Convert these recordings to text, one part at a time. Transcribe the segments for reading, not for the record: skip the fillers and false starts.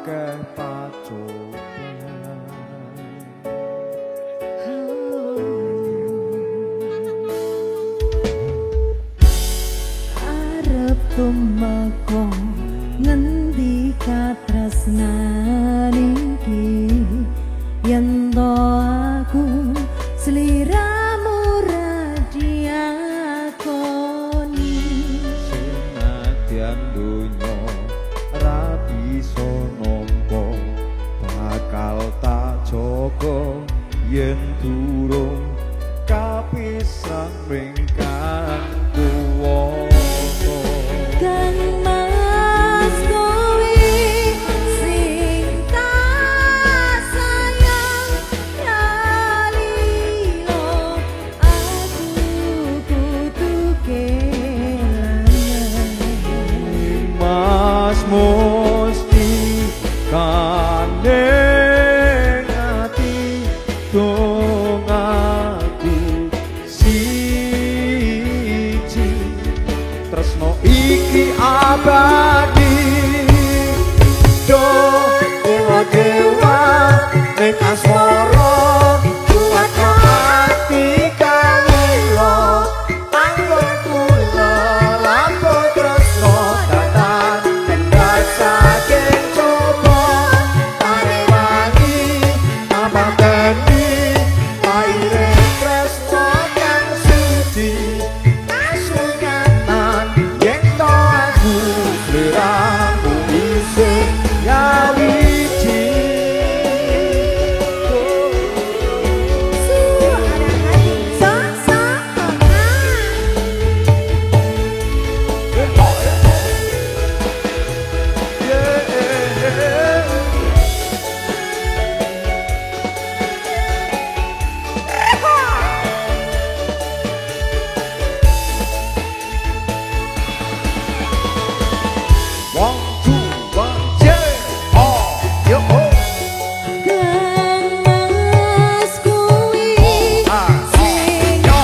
Akeh pacoban. Arep tumeka ngendi katresnan iki, yen to aku sliramu ra diakoni? Senadyan donya ra bisa nampa, bakal tak jaga yen durung kapisah ring kang kuwasa. Kang Mas, kowe sing tak sayang lali, aku kudu kelangan. Mas musti kaning ati dongaku siji, tresno iki abadi. Do dewa dewa ning asmara, kuat ati kawula, panggon kula lapo tresno datan kendhat saking coba parewangi apateni paire tresno kang suci kasunyatan yen to aku sliramu isih nyawiji. Suara hati so so ah. Yeah. One, two, one, yeah, oh, yo, oh. Kang Mas, kuwi Ah, sing yo.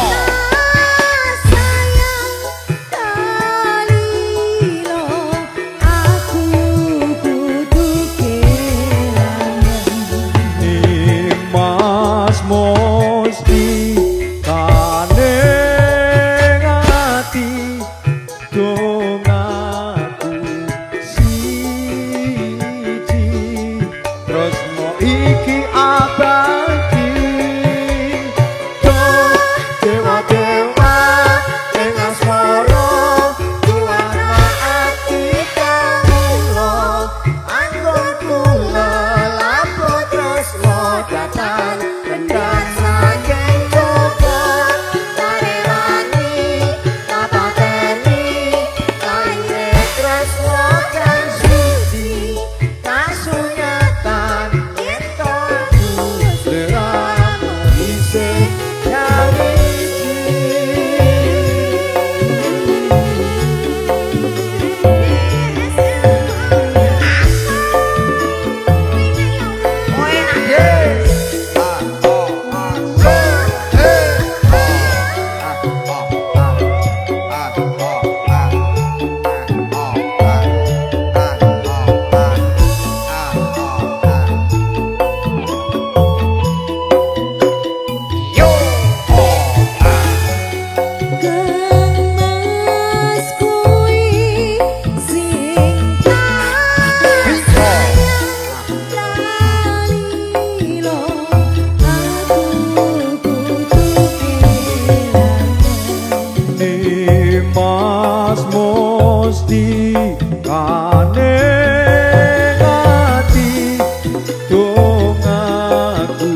tak sayang kalilo, aku kudu kelangan. Mas musti kaning ati dongaku siji, tresno iki abadi. Do dewa dewa ing asmara, kuat ati kawula, anggon kula lapo tresno datan kendhat saking coba tarewangi kapateni kaire tresno kang suci kasunyatan yen to sliramu isih nyawiji. A O A S E A O A A O A A O A A O A A O A Yo O A. Kang Mas, kuwi sing tak sayang kalilo, aku kudu kelangan. Mas musti kaning ati dongaku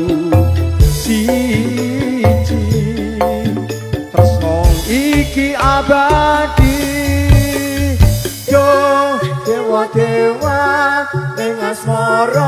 siji, tresno iki abadi. Yo dewa dewa ing asmara.